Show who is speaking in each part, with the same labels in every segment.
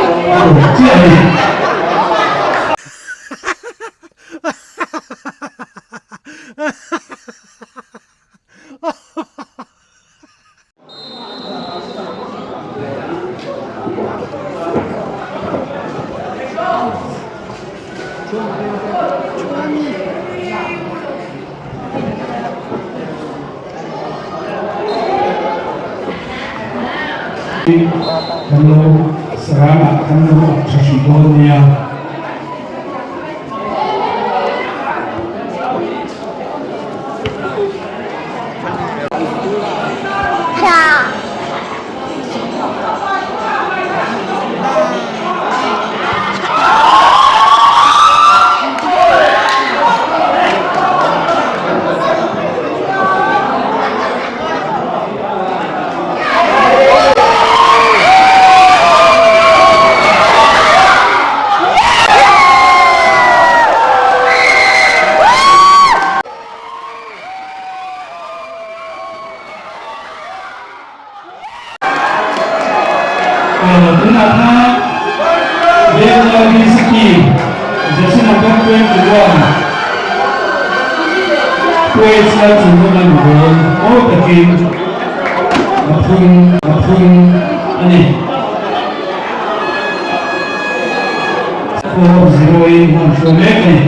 Speaker 1: A awm chiah a ni. Kan lo sarangah kan lo up tha hrih dawn nia. Tunah khan Venglai BC team jersey number 21 Praise Lalchungnunga ni dawn mawi takin a phun a phun a ni. 4-0 in hman hruai mek a ni.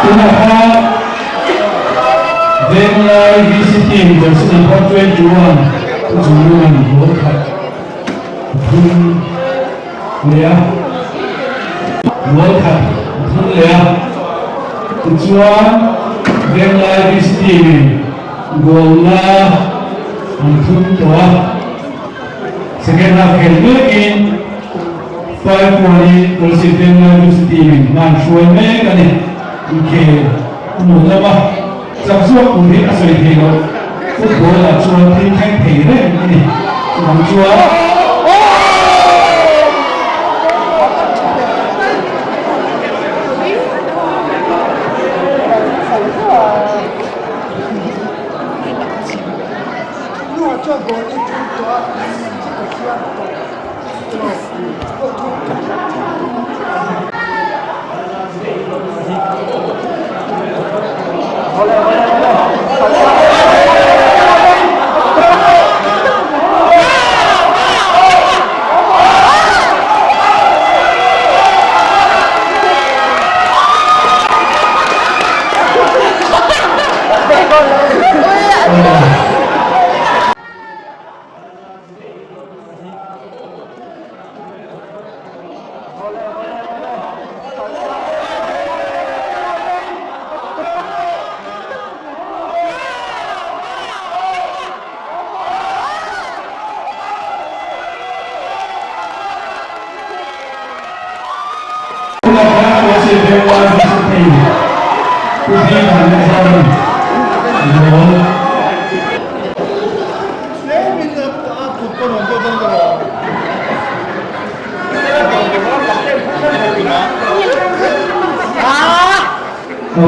Speaker 1: Tunah khan Venglai VC team jersey number 21 Pu Chungnunga'n goal khat a thun leh a, goal khat a thun leh a. Tichuan Venglai VC team in goal la an thun tawh a. Second half khel mekin Faikuali Kolasib Venglai VC team in hma an hruai mek a ni. Inkhel a hmuh lam a, chak zawk tur hi a sawi thei loh. Football ah chuan thil thleng thei reng a ni. Chuvang chuan.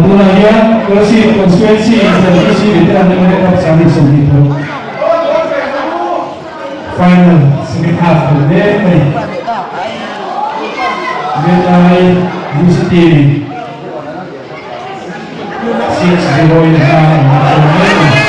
Speaker 1: Tunah hian Kolasib Constituency Inthlan PC Veteran MLA Cup 2023 Final second half khelh mek a ni. Venglai UC team in 6-0 in hma an la hruai mek a ni.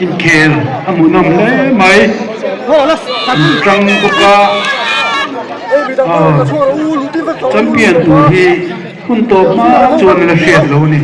Speaker 1: Inkhel a hmuhnawm hle mai tang bawk a champion tur hi hun tawp hma chuan a la hriat lo a ni.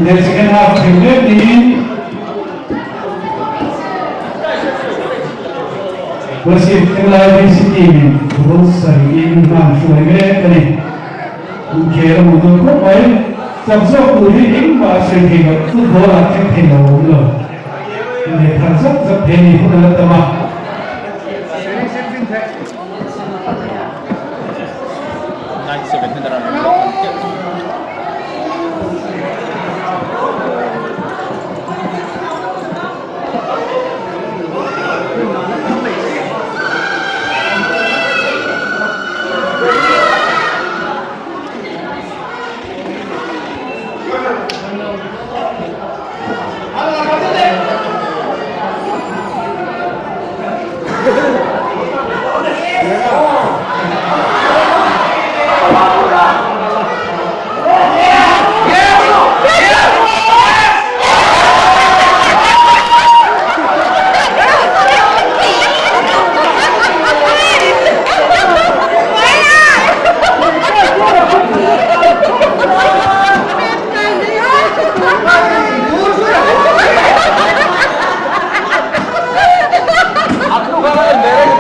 Speaker 1: The second half thei mek niin Kolasib MLIBC team in goal sarihin hma an hruai mek a ni. Inkhel a hmuh dawn khawp mai. Chak zawk tur hi engmah a sawi thei loh, football ah thleng thei lo a awm lo. Inhnek thar zak zak thei a ni hun a la tam a.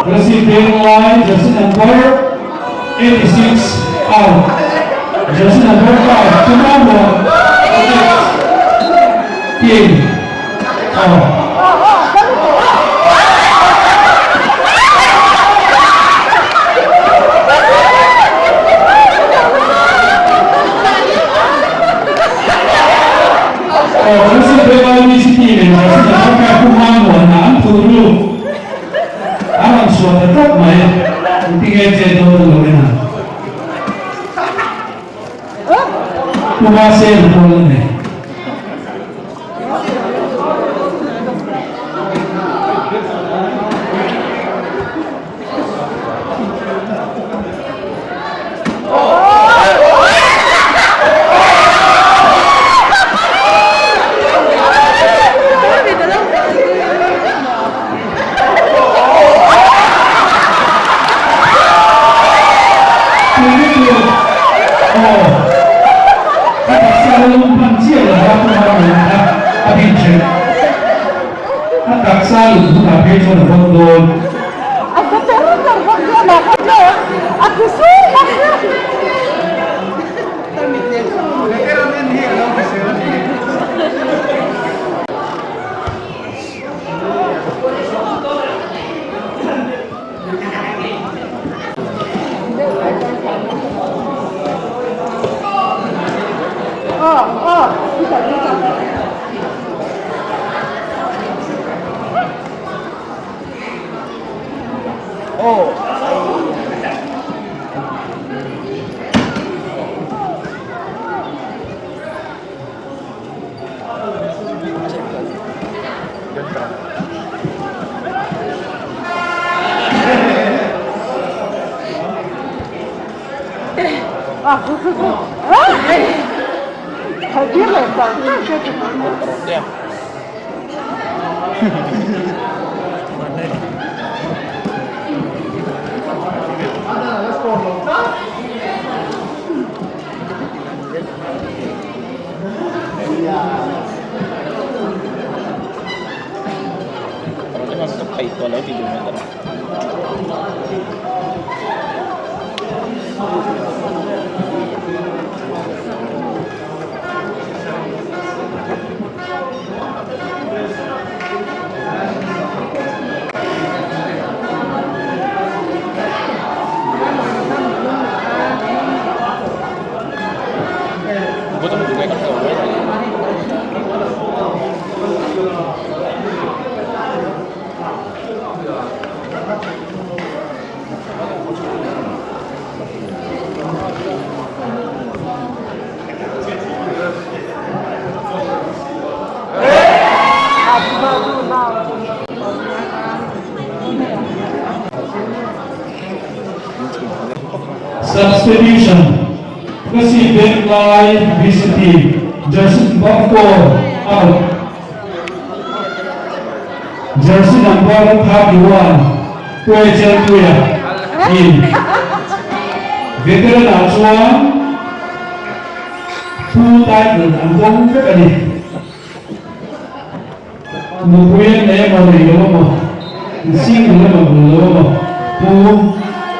Speaker 1: Rasi Venglai jersey number 86 out. Jersey number 5 Tumamo team out. Aw Rasi Venglai VC team in jersey number 5 Tumamo an thuru. A rawn chhuah ta tlat mai, engtinge chet dawn ta lo en ang. Pu Mahse an pawl a nei. A taksa lut hunah phei chuan a vawt dawn. Substitution, Khasi Venglai VCT, Jersey number 4 out, Jersey number 31 Tuaichelpuia in. Veteran ah chuan full title an dawng vek a ni. Nupui an nei emaw nei lo emaw, single emaw bul lo emaw pu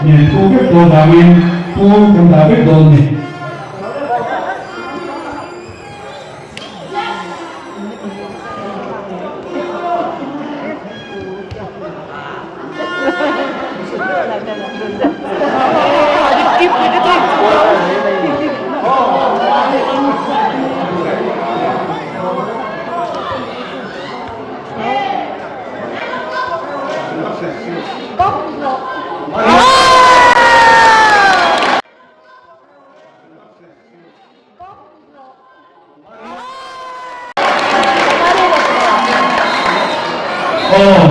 Speaker 1: nen pu vek dawn vangin pu kan dah vek dawn a ni. Aw,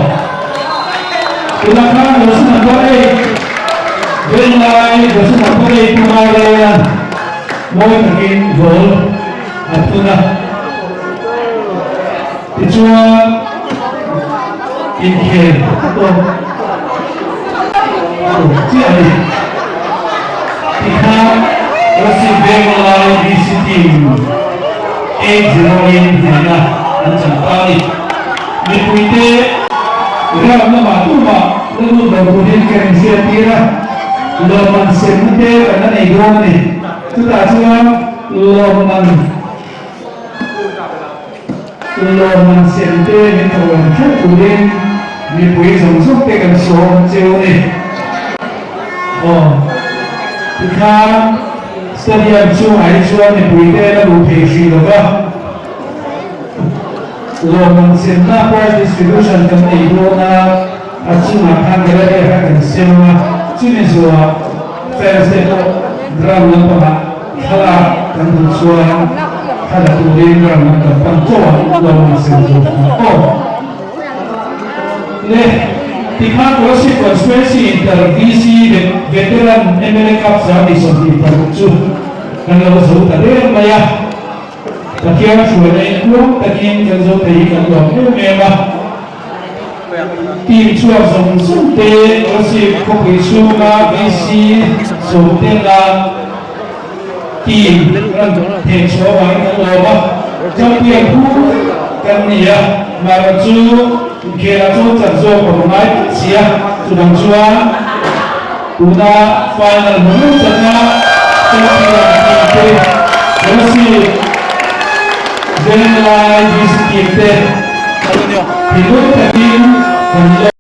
Speaker 1: tunah khan Roshan Akbar ei Venglai Roshan Akbar ei tumah rel a mawi takin goal a thun a. Tichuan inkhel a tawp tawp chiah a ni. Tikhan Rossi Venglai VC team 8-0 in hnehna an chan ta a ni. Mipuite ram lamah tumah la lut lo turin kan inhriattir a, lawmman semna te kan la nei dawn a ni. Chutah chuan lawmman. Lawmman sem te min thawn theuh turin mipui zawng zawng te kan sawm cheu a ni. Aw, tikhan stadium chungah hi chuan mipui te la luh thei hrih lo va, lawmman semna prize distribution kan nei dawn a, a chungah khan gallery kha kan sem a, chumi zawhah fans te pawh ground lampangah Thlalak kan duh chuan thla turin ram an kan pan tawh a, lo an sem zawk kha aw. Le, tikhan Kolasib Constituency Inter VC Veteran mla Cup 126 chu kan lo zo ta der mai a. Pathian hruaina in tluang takin kan zo thei hi kan lawm em em a. Team chhuak zawng zawng te Kolasib khawpui chhunga VC Sawmtela team rawn theh chhuah avangin kan lawm a, champion hu vek kan ni a, mahrawh chu inkhelah chuan chak zawk a va ngai tlat si a, chuvang chuan tuna final hmu reng chakna champion team te Kolasib Venglai VC team te thinlung takin.